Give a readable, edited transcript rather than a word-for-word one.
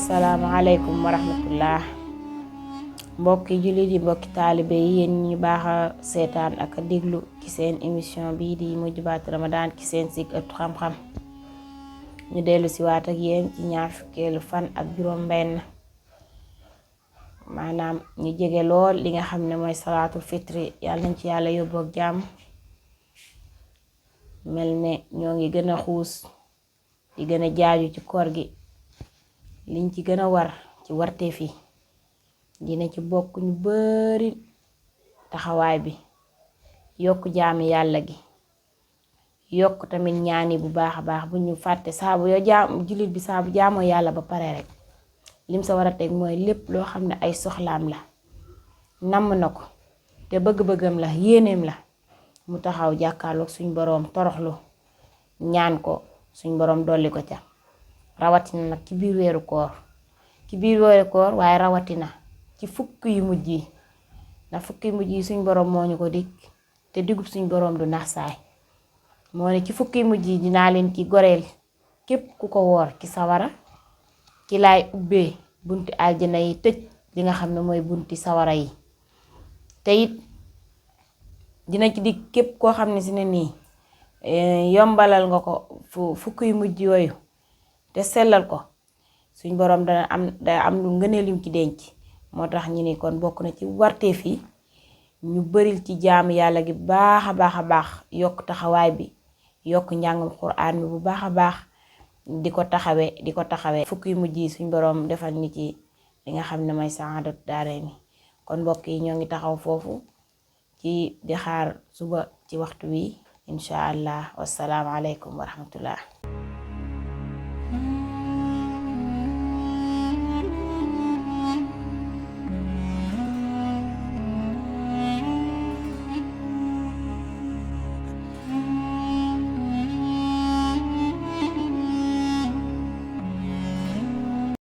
asalaamaaleykum wa rahmatullah mbokki jullit yi mbokki taalibe yi yéen ñu baax a seetaan ak a déglu ci seen émission bii di Mujibatu Ramadan ci seen site ëttu xam-xam ñu dellu si waat ak yéen ci ñaar fukkeelu fan ak juróom-benn maanaam ñu jege lool li nga xam ne mooy salaatul fitri yàlla nañ ci yàlla yóbbu ak jàmm mel ne ñoo ngi gën a xuus di gën a jaaju ci koor gi liñ ci gën a war ci warteef yi dina ci bokk ñu bari taxawaay bi yokk jaami yàlla gi yokk tamit ñaani bu baax a baax bu ñu fàtte saabu yoo jaam jullit bi saabu jaamoo yàlla ba pare rek lim sa war a teg mooy lépp loo xam ne ay soxlaam la namm na ko te bëgg-bëggam la yéeneem la mu taxaw jàkkaarloog suñ boroom toroxlu ñaan ko suñ boroom dolli ko ca rawatina nag ci biir weeru koor waaye rawatina ci fukk yu mujj yi ndax fukk yu mujj yi suñ boroom moo ñu ko dig te digub suñ boroom du nax saay moo ne ci fukk yu mujj yi dinaa leen ci goreel képp ku ko woor ci sawara ci laay ubbee bunti aljana yi tëj li nga xam ne mooy bunti sawara yi te it dina ci dig képp koo xam ne si ne nii yombalal nga ko fukk yu mujj yooyu te sellal ko suñ boroom day am lu ngëneelim ci denc moo tax ñu ni kon bokk na ci warteef yi ñu bëril ci jaamu yàlla gi baax a baax yokk taxawaay bi yokk njàngum Qur'an bi bu baax a baax di ko taxawee fukk yu mujj yi suñ boroom defal ni ci li nga xam ne mooy saadatu daarayni kon mbokk yi ñoo ngi taxaw foofu ci di xaar suba ci waxtu wi insha allah wassalaamu aleykum wa rahmatullah